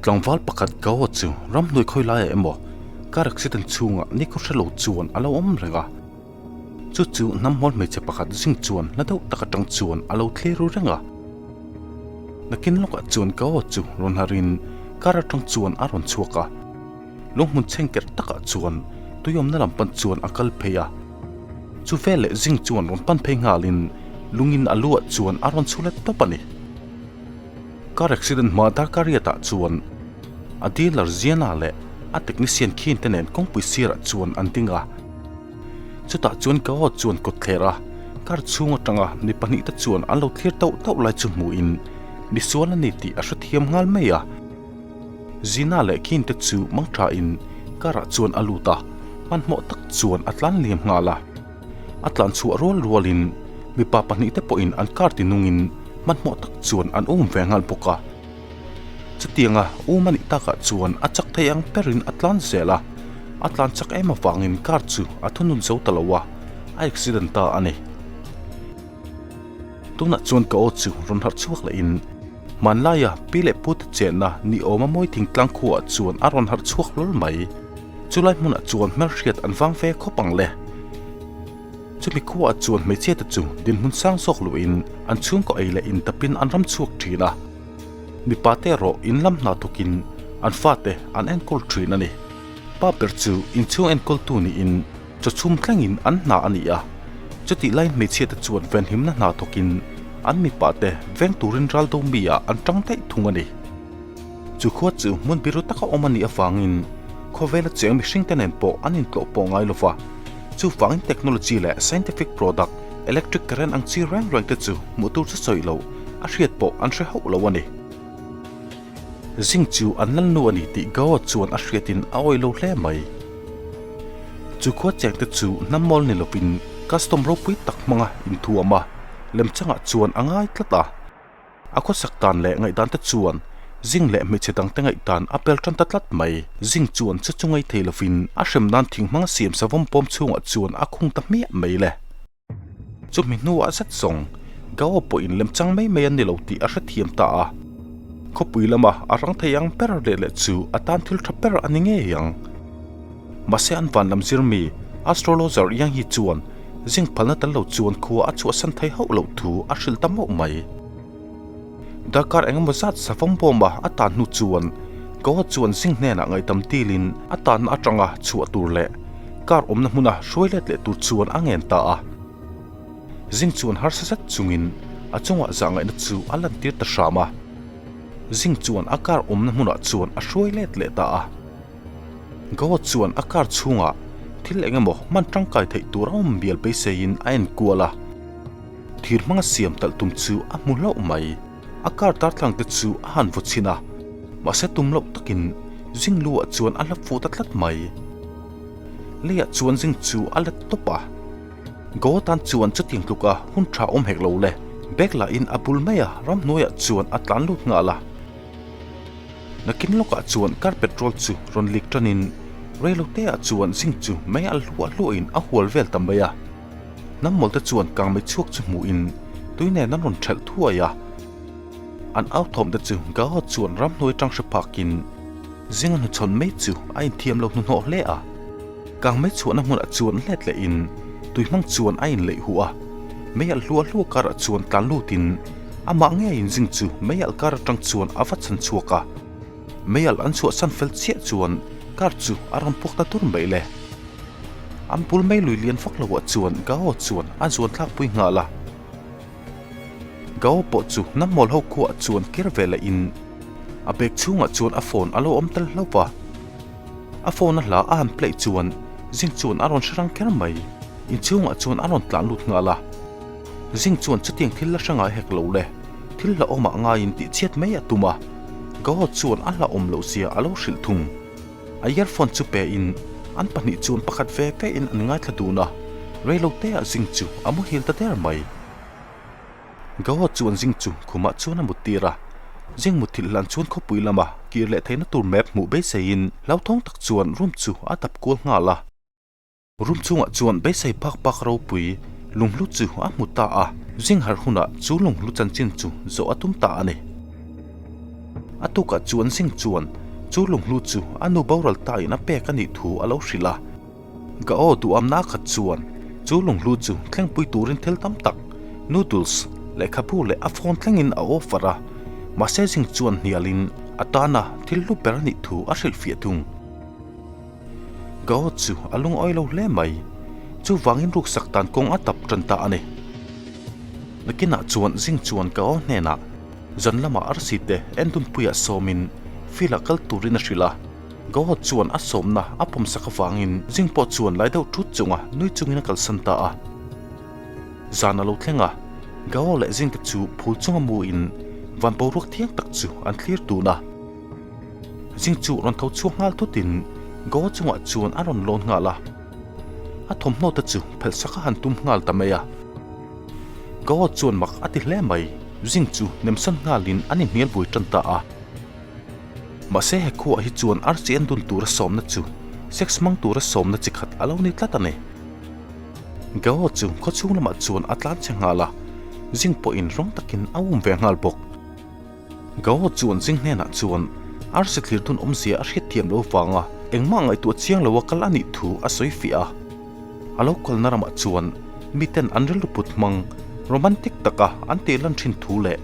Tlangval pakhat Gao chu ramhnuai khawi laiah emaw car accident chhungah nikhaw hre lo chuan a lo awm reng a. Chu chu hnamhmual hmeichhe pakhat zing chuan hla deuh tak atang chuan a lo thlir ru reng a. Nakin lawkah chuan Gao chu rawn harin car atang chuan a rawn chhuak a. Lunghmun chhengker takah chuan tuiawmna lam pan chuan a kal phei a. Chu veleh zing chuan rawn pan phei nghalin lungin a lu ah chuan a rawn chhu let tawp a ni. Car accident hma darkar riatah chuan a dealer Ziana leh a technician khin te nen kawngpui sirah chuan an ding a. Chutah chuan Gao chuan kawtthler a car chhung atanga mi pahnihte chuan an lo thlir tauh tauh lai chu hmuhin misual a ni tih a hrethiam nghal mai a. Zina leh khin te chu mangthain car ah chuan a lut a, hmanhmawh tak chuan a tlan liam nghal a. A tlan chhuah rual rualin mipa pahnihte pawhin an car ti nungin hmanhmawh tak chuan an um ve nghal bawk a. Chutianga um a nih takah chuan a chak thei ang berin a tlan zel a, a tlan chak em avangin car chu a thunun zo ta lo a, a accident ta a ni. Tunah chuan ka aw chu rawn harh chhuak lehin hmanlaia pi leh pute chenna ni awma mawi thingtlang khuaah chuan a rawn harh chhuak hlawl mai. Chulai hmunah chuan hmelhriat an vang ve khawp ang le. Chumi khuaah chuan hmeichhiate chu dinhmun sang zawk luhin an chhungkaw ei leh intapin an ram chhuak thin a. Mipate erawh in lam hna thawkin an fate an enkawl thin a ni. Pa ber chu inchhung enkawltu niin chawchhum thlengin an hna a ni a. Chutih laiin hmeichhiate chuan venhimna hna thawkin an mipate veng turin ral do mi ah an tang daih thung a ni. Chu khua chu hmun biru taka awm a nih avangin khawvela cheng mihringte nen pawh an intlawh pawh ngai lo va. Chuvangin technology leh scientific product, electric current ang chi reng reng te chu hmuh tur chu sawi lo, a hriat pawh an hre hauh lo a ni. Zing chu an lalnu a ni tih Gawa chuan a hriatin a awih lo hle mai. Chu khua chengte chu hnam mawl ni lovin custom ropui tak hmanga inthuam a, lemchangah chuan a ngai tlat a. A khawsak dan leh ngaihdan te chuan zing leh hmeichhe dang te ngaihdan a pel tan ta tlat mai. Zing chuan chu chu ngaithei lovin a hrem nan thing hmang siam savawm pawm chhungah chuan a khung ta hmiah mai le. Chumi hnuah zet zawng Gao pawhin lemchang mai mai a ni lo tih a hrethiam ta a. Khawpui lama a rang thei ang ber leh leh chu a tan thil tha ber a ni ngei ang. Mahse an van lam zirmi astrologer Yang hi chuan zing phalna tel lo chuan khua a chhuahsan thei hauh loh thu a hrilh ta mauh mai. Darkar engemaw zat savawm bawma a tan hnu chuan Goa chuan zing hnenah ngaihdam tilin a tanna atanga chhuah tur leh car awmna hmuna hruai let leh tur chuan a ngen ta a. Zing chuan harsa zet chungin a chungah zahngaihna chu a lantir ta hram a. Zing chuan a car awmna hmunah chuan a hruai let leh ta a. Goa chuan a car chhungah thil eng emaw hman tangkai theih tur a awm bial beiseiin a en kual a. Thir hmanga siam talh tum chu a hmu hlauh mai. A car darthlang te chu a han vaw chhin a, mahse tum loh takin zing lu ah chuan a hla fuh ta tlat mai. Leiah chuan zing chu a let tawp a. Goa tan chuan chutiang tluka hun tha awm hek lo le. Bag lah in a bul mai a ramhnuaiah chuan a tlan lut nghal a. Nakin lawkah chuan car petrol chu rawn leak tanin reilote ah chuan zing chu mei a hluah hluahin a hual vel ta mai a. Hnam mawlte chuan kang mei chhuak chu hmuhin tui nen an rawn thelh thuai a. An au thawm te chu Gao chuan ramhnuai tang hre phakin zing a hnuchhawn mei chu a inthiam lo hnuhnawh hle a. Kang mei chhuahna hmunah chuan hlet lehin tui hmang chuan a inleih huh a. Mei alh hluah hluah karah chuan tlan lutin Amah ngeiin zing chu meialh kar atang chuan a va chhan chhuak a, meialh an chhuahsan fel chiah chuan kar chu a rawn puak ta tur mai le. An bul mei lui lian vak loah chuan Gao chuan a zuan thlak pui nghal a. Gao pawh chu hnammawl ho khuaah chuan kir ve leh in a bag chhungah chuan a phone a lo awm tel hlauh va. A phone a hla a han play chuan zing chuan a rawn hre rang kher mai. Inchhungah chuan a rawn tlan lut nghal a. Zing chuan chutiang thil la hre ngai hek lo le, thil hlauhawmah ngaiin tihchhiat mai a tum a, Gao chuan a hlauhawm loh zia a lo hrilh thung. A earphone chu pe in an pahnih chuan pakhat ve ve in an ngaithla dun a, reilote ah Zing chu a muhil ta der mai. Gao chuan Zing chu khumah chuan a muttir a, Zing muthilh hlan chuan khawpui lama kir leh theihna tur map hmuh beiseiin hlauthawng tak chuan room chu a dap kual nghal a. Room chungah chuan beisei phak pak ropui lunghlu chu a hmu ta a, zing harh hunah chu lunghlu chanchin chu zawh a tum ta a ni. A tukah chuan Zing chuan chu lunghlu chu a nu boral tain a pek a nih thu a lo hrilh a. Gao duhamna a khat chuan chu lunghlu chu thlengpui turin thil tam tak, noodles, lehkhabu leh a phone thlengin a offer a, mahse Zing chuan hnialin a tana thil hlu ber a nih thu a hrilhfiah thung. Gao chu a lungawi lo hle mai, chuvangin ruksak dan kawng a tap tan ta a ni. Nakinah chuan Zing chuan Gao hnenah zan lamah arsi te endunpuiah sawmin field-ah kal turin a hrilh a. Gao chuan a sawmna a pawmsak avangin Zing pawh chuan lai deuh thut chunga nui chungin a kalsan ta a. Zan a lo thleng a, Gao leh Zing te chu phul chunga muin van boruak thiang tak chu an thlir dun a. Zing chu rawn tho chhuak nghal thutin Goa chungah chuan a rawn lawn nghal a, a thawmhnaw te chu phelh sak a han tum nghal ta mai a. Goa chuan mak a ti hle mai, Zing chu nemsawn nghalin an inhnial buai tan ta a. Mahse he khuaah hi chuan arsi en dun tura sawmna chu sex hmang tura sawmna chi khat a lo ni tlat a ni. Goa chu khawchhung lamah chuan a tlan chhe nghal a, Zing pawhin rawng takin a um ve nghal bawk. Gao chuan zing hnenah chuan arsi thlir dun awmzia a hriatthiam lo vanga engmah ngaihtuah chiang loa kal a nih thu a sawi fiah a. A lo kalna ramah chuan miten an rilru put hmang romantic taka an tih lan thin thu leh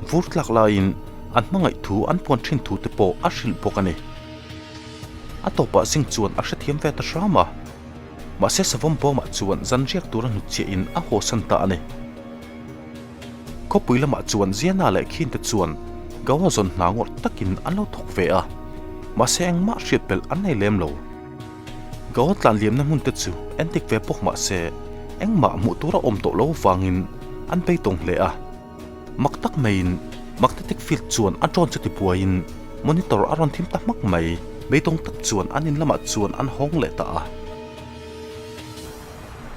vur tlak laiin an hmangaih thu an puan thin thu te pawh a hrilh bawk a ni. A tawpah zing chuan a hrethiam ve ta hram a, mahse savawm bawmah chuan zan riak tura hnutchhiahin a hawsan ta a ni. Khawpui lamah chuan Ziana leh Khinte chuan Goa zawn hna ngawrh takin an lo thawk ve a, mahse engmah hriat belh an nei lem lo. Goa tlan liamna hmun te chu en dik ve bawk mahse engmah hmuh tur a awm tawh lo avangin an beidawng hle a. Mak tak maiin magnetic field chuan a drone chu tibuaiin monitor a rawn thim ta hmak mai. Beidawng tak chuan an in lamah chuan an hawng leh ta a.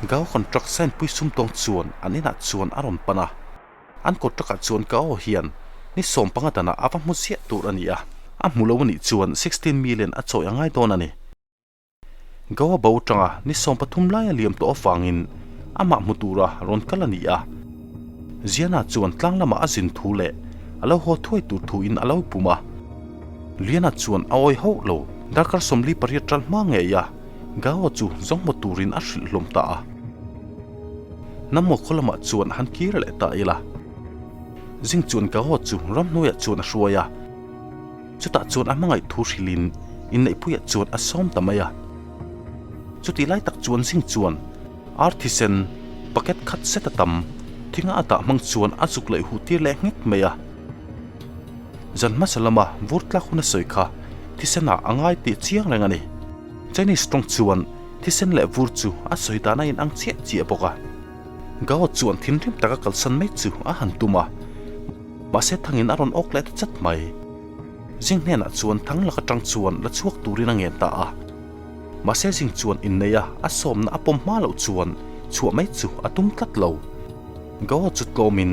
Gao contract sign pui sumtawng chuan an inah chuan a rawn pan a, an contract ah chuan Gao hian ni 15 danah a va hmu ziah tur a ni a, a hmu lo a nih chuan 16 million a chawi a ngai dawn a ni. Gao a bo atanga ni 13 lai a liam tawh avangin amah hmu tura rawn kal a ni a, Ziana chuan tlang lamah a zin thu leh a lo haw thuai tur thuin a lo pum a, Liana chuan a awi hauh lo, darkar 48 ral hma ngei a. Gao chu zawng hmu turin a hrilh hlawm ta a. Hnammaw khaw lamah chuan han kir leh ta ila. Zing chuan Gao chu ramhnuaiah chuan a hruai a. Chutah chuan a hmangaih thu hrilhin inneihpuiah chuan a sawm ta mai a. Chutih lai tak chuan Zing chuan ar thisen bucket khat zet a tam thinga a dah hmang chuan a zuk leh huh tir leh nghek mai a. Zan hmasa lama vur tlak hun a sawi kha thisenah a ngai tih chiang reng a ni. Chinese tawng chuan thisen leh vur chu a sawi dan a inang chiah chiah bawk a. Gao chuan thinrim taka kalsan mai chu a han tum a, mahse thangin a rawn awk leh ta chat mai. Zing hnenah chuan thang lak atang chuan la chhuak turin a ngen ta a. Mahse zing chuan inneih a a sawmna a pawm hma loh chuan chhuah mai chu a tum tlat lo. Gao chu tlawmin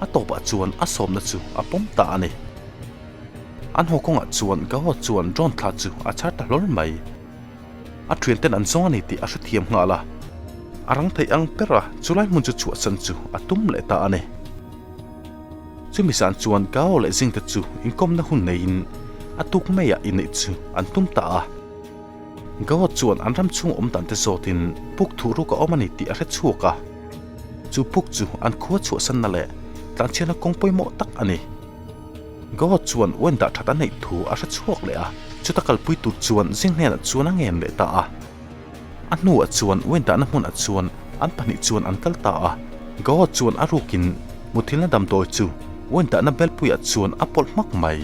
a tawpah chuan a sawmna chu a pawm ta a ni. An haw kawngah chuan Gao chuan drone thla chu a chhar ta hlawl mai. A thianten an zawng a ni tih a hrethiam nghal a. A rang theih ang ber a chulai hmun chu chhuahsan chu a tum leh ta a ni. Chumi zan chuan Gao leh Jing te chu inkawmna hun neiin a tuk maiah inneih chu an tum ta a. Gao chuan an ram chhung awm dan te zawtin puk thuh ruk a awm a ni tih a hre chhuak a. Chu puk chu an khua chhuahsanna leh tlanchhiatna kawng pawimawh tak a ni. Gao chuan uain dah that a neih thu a hre chhuak leh a, chuta kalpui tur chuan zing hnenah chuan a ngen leh ta a. A hnuah chuan uain dahna hmunah chuan an pahnih chuan an kal ta a. Gao chuan a rukin muthilna damdawi chu uain dahna belpuiah chuan a pawlh hmak mai.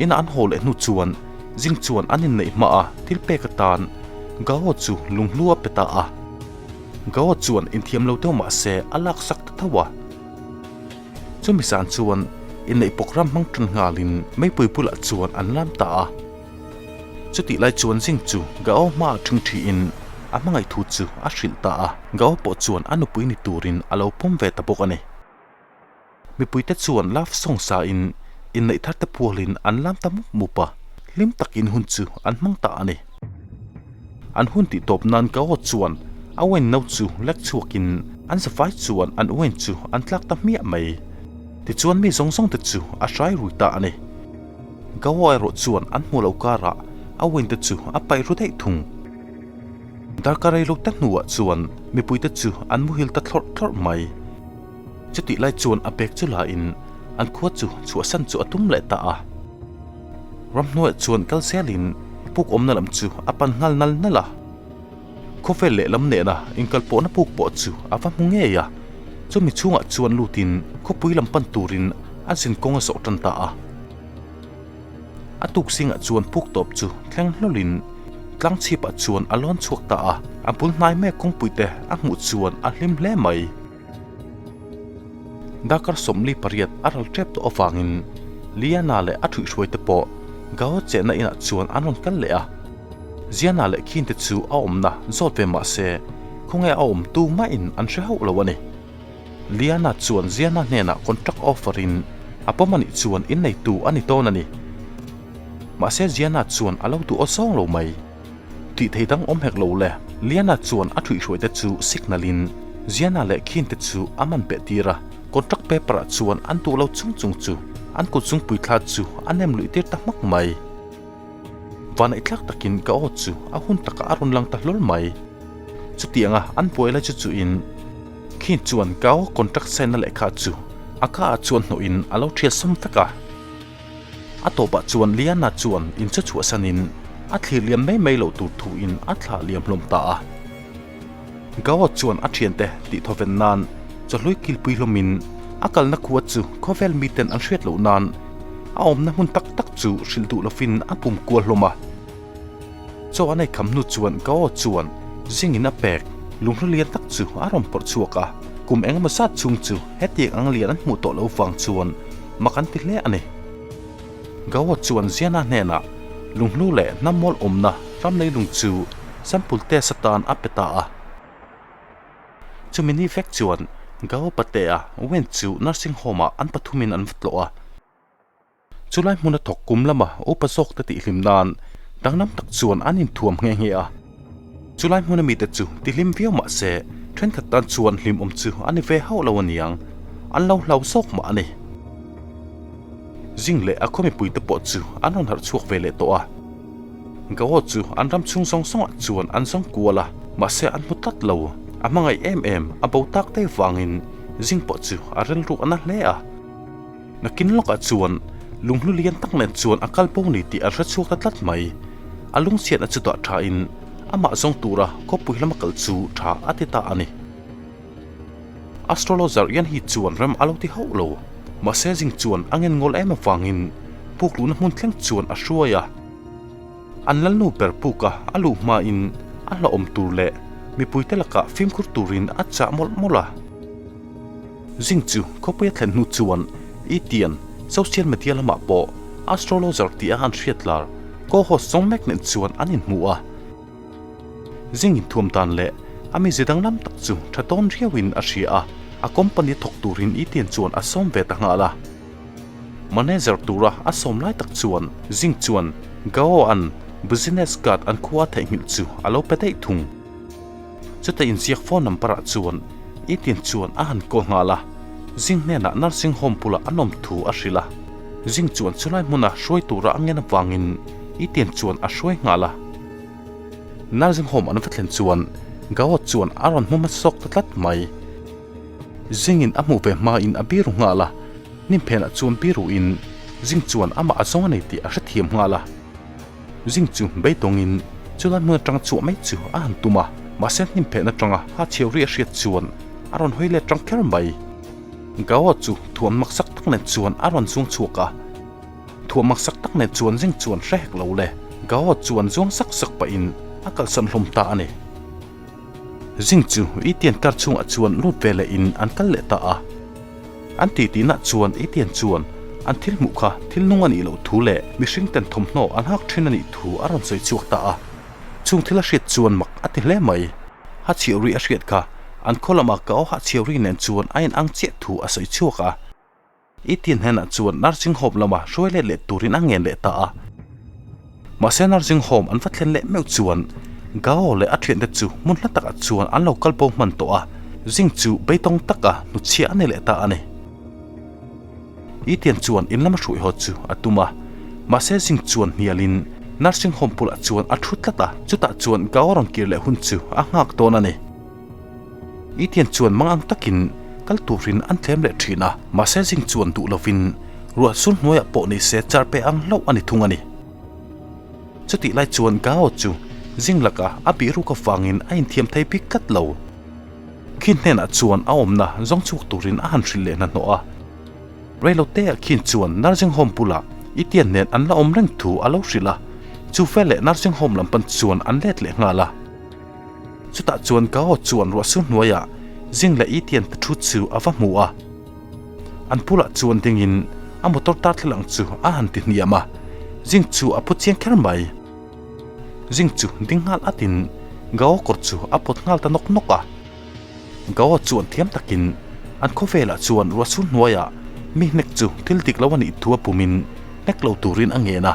Inah an haw leh hnu chuan zing chuan an inneih hma a thil pek atan Gao chu lunghlu a pe ta a. Gao chuan inthiam lo deuh mah se a laksak ta tho a. Chumi zan chuan inneih program hmang tan nghalin meipui bulah chuan an lam ta a. Chutih lai chuan Zing chu Gao hmaah ṭhing ṭhiin a hmangaih thu chu a hrilh ta a. Gao pawh chuan a nupui ni turin a lo pawm ve ta bawk a ni. Mipuite chuan love song sain inneih thar te pualin an lam ta mup mup a, hlim takin hun chu an hmang ta a ni. An hun tih tawp nan Gao chuan a wine no chu lek chhuakin an zavai chuan an wine chu an tlak ta hmiah mai. Tichuan mi zawng zawng te chu a hrai rui ta a ni. Gawa erawh chuan an hmuh loh karah a wine te chu a paih ru daih thung. Darkar rei lo te hnuah chuan mipui te chu an muhil ta thlawrh thlawrh mai. Chutih lai chuan a bag chu la in an khua chu chhuahsan chu a tum leh ta a. Ramhnuaiah chuan kal zelin puk awmna lam chu a pan nghal nal nal a. Khawvel lehlam nena inkalpawhna puk pawh chu a va hmu ngei a, chumi chhungah chuan lutin khawpui lam pan turin a zin kawng a zawh tan ta a. A tuk zingah chuan puk tawp chu thleng hlawlin tlang chhipah chuan a lawn chhuak ta a, a bul hnai mek kawngpui te a hmuh chuan a hlim hle mai. Darkar 48 a ral tep tawh avangin Liana leh a thuihhruai te pawh Gao chenna inah chuan an rawn kal leh a. Ziana leh Khin te chu a awmna zawt ve mah se khawnge a awm tu mahin an hre hauh lo a ni. Liana chuan Ziana hnenah contract offer in a pawm a nih chuan inneitu a ni dawn a ni. Mahse Ziana chuan a lo duh aw zawng lo mai. Tih thei dang awm hek lo le. Liana chuan a thuihhruai te chu signal in Ziana leh Khin te chu a man peh tir a, contract paper ah chuan an duh lo chung chung chu an kut zungpui thla chu a nem luih tir ta hmak mai. Vanaih tlak takin ka aw chu a hun takah a rawn lang ta hlawl mai. Chutianga an buai lai chu chu in Khin chuan ka aw contract sign na lehkha chu a ka ah chuan hnawh in a lo thial sawm vek a. A tawpah chuan Liana chuan in chu chhuahsanin a thlir liam mai mai loh tur thuin a thlah liam hlawm ta a. Gao chuan a thiante tih thawven nan chawhlui kilpui hlawmin a kalna khua chu khawvel miten an hriat loh nan a awmna hmun tak tak chu hrilh duh lovin a pum kual hlawm a. Chaw an ei kham hnu chuan Gao chuan zingin a pek lunghlu lian tak chu a rawn pawrh chhuak a, kum engemaw zat chhung chu hetiang ang lian an hmuh tawh loh vang chuan mak an ti hle a ni. Gao chuan Ziana hnenah lunghlu leh hnam mawl awmna ram leilung chu sample test atan a pe ta a. Chumi ni vek chuan Gao patea Wen chu nursing home ah an pathumin an va tlawh a. Chulai hmuna thawk kum lama upa zawk te tihhlim nan danglam tak chuan an inthuam nghe nghe a. Chulai hmuna mite chu tihlim viau mah se thenkhat tan chuan hlimawm chu a ni ve hauh lo aniang, an lo hlau zawk mah a ni. Zing leh a khaw mipuite pawh chu an rawn harh chhuak ve leh tawh a. Gao chu an ram chhung zawng zawngah chuan an zawng kual a, mahse an hmu tlat lo. A hmangaih em em, a bo tak te vangin Zing pawh chu a rilru a na hle a. Nakin lawkah chuan lunghlu lian tak nen chuan a kal bo ni tih a hre chhuak ta tlat mai. A lungchhiatna chu dah thain amah zawng tura khawpui lama kal chu tha a ti ta a ni. Astrologer Yan hi chuan rem a lo ti hauh lo. Mahse Jing chuan a ngen ngawl em avangin puk luhna hmun thleng chuan a hruai a. An lalnu ber puka a luh hmain a hlauhawm tur leh mipuite lakah fimkhur turin a chah mawlh mawlh a. Jing chu khawpui a thlen hnu chuan Etian social media lamah pawh astrologer tih a an hriat lar co-host zawng mek nen chuan an inhmu a. Zing inthuam dan leh a mize danglam tak chu tha tawn riauin a hria a, a company thawk turin Etian chuan a sawm ve ta nghal a. Manager tura a sawm lai tak chuan Zing chuan Gao-a'n business card an khua theihnghilh chu a lo pe daih thung. Chuta inziak phone number ah chuan Etian chuan a han call nghal a, Zing hnenah nursing home bulah an awm thu a hrilh a. Zing chuan chulai hmuna hruai tura a ngen avangin Etian chuan a hruai nghal a. Nursing home an va thlen chuan Gao chuan a rawn hmu hmasa zawk ta tlat mai. Zingin a hmuh ve hmain a biru nghal a, hnim phenah chuan biruin Zing chuan amah a zawng a nei tih a hrethiam nghal a. Zing chu beidawngin chulai hmun atanga chhuah mai chu a han tum a, mahse hnim phen atanga ha chheu ri a hriat chuan a rawn hawi let rang kher mai. Gao chu thuam maksak tak nen chuan a rawn zuang chhuak a. Thuam maksak tak nen chuan zing chuan hre hek lo le, Gao chuan zuang sak sak pahin a kalsan hlawm ta a ni. Zing chu Etian car chhungah chuan lut ve lehin an kal leh ta a. An titi-nah chuan Etian chuan an thil hmuh kha thil nung a nih loh thu leh mihring ten thawmhnaw an hak thin a nih thu a rawn sawi chhuak ta a. Chung thil a hriat chuan mak a ti hle mai. Ha chhiauri a hriat kha an khaw lamah Gao ha chhiauri nen chuan a inang chiah thu a sawi chhuak a. I tin hnenah chuan nursing home lama hruai let leh turin a ngen leh ta a. Mahse nursing home an va thlen leh meuh chuan Gao leh a thiante chu hmun hla takah chuan an lo kal bo hman tawh a, zing chu beidawng taka hnutchhiah a ni leh ta a ni. Etienne chuan in lama hruai haw chu a tum a, mahse Zing chuan hnialin nursing home bulah chuan a thu tlat a, chutah chuan Gao rawn kir leh hun chu a nghak dawn a ni. Etienne chuan mangang takin kal turin an tlem leh thin a, mahse Zing chuan duh lovin ruah sur hnuaiah pawh ni se char pe ang hlauh a ni thung a ni. Chutih lai chuan Gao chu Zing lakah a bihruk avangin a inthiam thei bik tlat lo. Khin hnenah chuan a awmna zawng chhuak turin a han hrilh leh hnahnawh a. Reilote-ah Khin chuan nursing home bulah Etienne nen an la awm reng thu a lo hrilh a, chu veleh nursing home lam pan chuan an let leh nghal a. Chutah chuan Gao chuan ruahsur hnuaiah Zing leh Etienne te thu chu a va hmu a. An bulah chuan dingin a motor darthlalang chu a han ti hniam a, Zing chu a phu chiang kher mai. Zing chu ding nghal atin Gao kawr chu a pawt nghal ta nawk nawk a. Gao chuan thiam takin an khawvelah chuan ruahsur hnuaiah mi hnek chu thil dik lo a nih thu a pumin hnek lo turin a ngen a.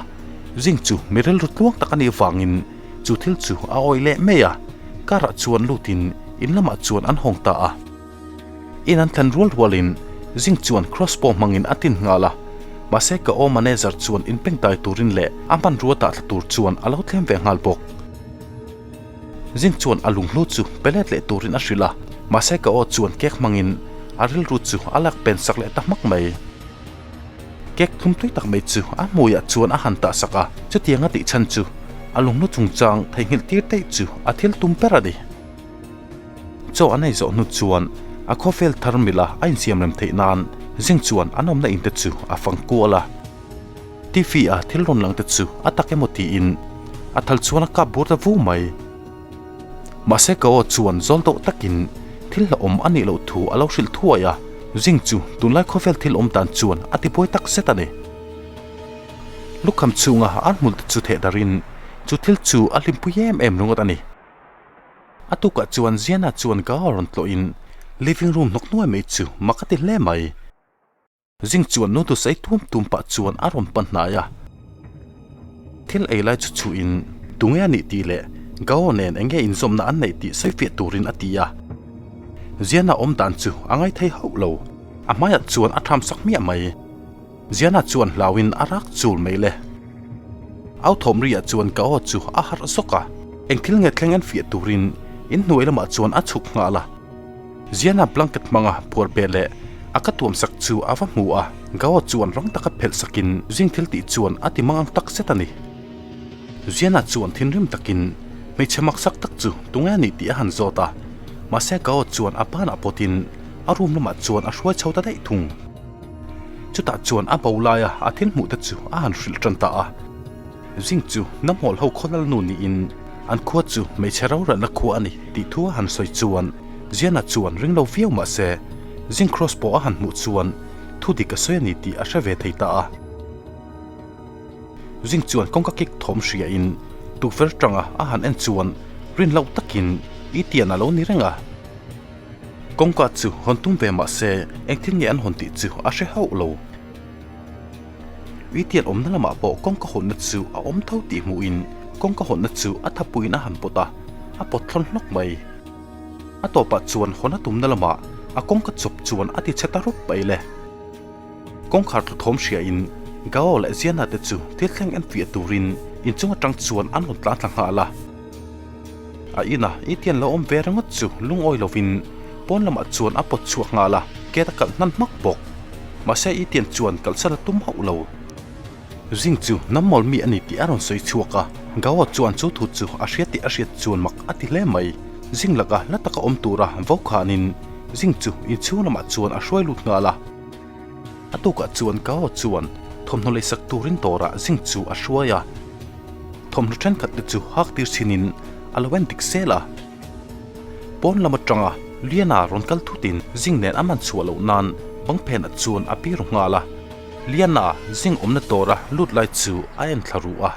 Zing chu mi rilru tluang tak a nih vangin chu thil chu a awih leh mai a, car ah chuan lutin in lamah chuan an hawng ta a. In an thlen rual rualin Zing chuan crossbow hmangin a tin nghal a, mahse ka aw manager chuan inpengtai turin leh a hmanrua dah thla tur chuan a lo thlem ve nghal bawk. Zing chuan a lunghlu chu pe let leh turin a hrilh a, mahse ka aw chuan cake hmangin a rilru chu a lak pen sak leh ta hmak mai. Cake thlum tui tak mai chu a hmuiah chuan a han tah sak a, chutiang a tih chhan chu a lunghlu chungchang theihnghilh tir daih chu a thil tum ber a ni. Chaw an ei zawh hnu chuan a khawvel thar mila a insiam rem theih nan Zing chuan an awmna in te chu a fang kual a. TV a thil rawn lang te chu a tak emaw tiin a thal chuan a kap bur ta vu mai. Mahse ka aw chuan zawl deuh takin thil hlauhawm a nih loh thu a lo hrilh thuai a, Zing chu tunlai khawvel thil awm dan chuan a tibuai tak zet a ni. Lukham chhunga an hmul te chu theh darin chu thil chu a hlimpui em em ringawt a ni. A tukah chuan Ziana chuan Gao rawn tlawhin living room hnawk hnuai mai chu mak a ti hle mai. Zing chuan noodles ei tum tum pah chuan a rawn pan hnai a. Thil ei lai chu chhuhin tunge a nih tih leh Gao nen eng nge inzawmna an neih tih sawifiah turin a ti a. Ziana awm dan chu a ngaithei hauh lo. A hmaiah chuan a tham sak hmiah mai. Ziana chuan hlauin a rak chul mai le. Au thawm riah chuan ka aw chu a harh zawk a, eng thil nge thleng en fiah turin in hnuai lamah chuan a chhuk nghal a. Ziana blanket hmanga phuar beh leh a ka tuam sak chu a va hmu a, Gao chuan rang taka phelh sakin zing thil tih chuan a ti mang ang tak zet a ni. Ziana chuan thinrim takin hmeichhe maksak tak chu tunge a nih tih a han zawt a, mahse Gao chuan a banah pawtin a room lamah chuan a hruai chho ta daih thung. Chutah chuan a bo laia a thil hmuh te chu a han hrilh tan ta a. Zing chu Namhawl ho khaw lalnu niin an khua chu hmeichhe rorelna khua a ni tih thu a han sawi chuan Ziana chuan ring lo viau mah se Zing cross pawh a han hmuh chuan thu dik a sawi a ni tih a hre ve thei ta a. Zing chuan kawngka kik thawm hriain tukverh tanga a han en chuan rin loh takin Itian a lo ni reng a. Kawngka chu hawn tum ve mah se engtin nge an hawn tih chu a hre hauh lo. Uitian awmna lamah pawh kawngka hawnna chu a awm tho tih hmuhin kawngka hawnna chu a thapuiin a han pawt a, a pawt thlawn hlawk mai. A tawpah chuan hawn a tumna lamah a kawngka chawp chuan a ti chhe ta rup mai le. Kawngkhar tlu thawm hriain Gao leh Ziana te chu thil thleng en fiah turin inchung atang chuan an rawn tlan thla nghal a. A ina Etienne lo awm ve ringawt chu lungawi lovin pawn lamah chuan a pawt chhuak nghal a, gate a kalh hnan hmak bawk. Mahse Etienne chuan kalhsan a tum hauh lo. Zing chu hnam mawl mi a ni tih a rawn sawi chhuak a, Gao chuan chu thu chu a hria tih a hriat chuan mak a ti hle mai. Zing laka hla taka awm tura vo khanin Zing chu inchhung lamah chuan a hruai lut nghal a. A tukah chuan Gao chuan thawmhnaw leisak turin dawrah Zing chu a hruai a. Thawmhnaw thenkhat te chu hak tir chinin a lo en dik zel a. Pawn lam atanga Liana rawn kal thutin Zing nen a man chhuah loh nan bang phenah chuan a biru nghal a. Liana Zing awmna dawra lut lai chu a en thla ruh a.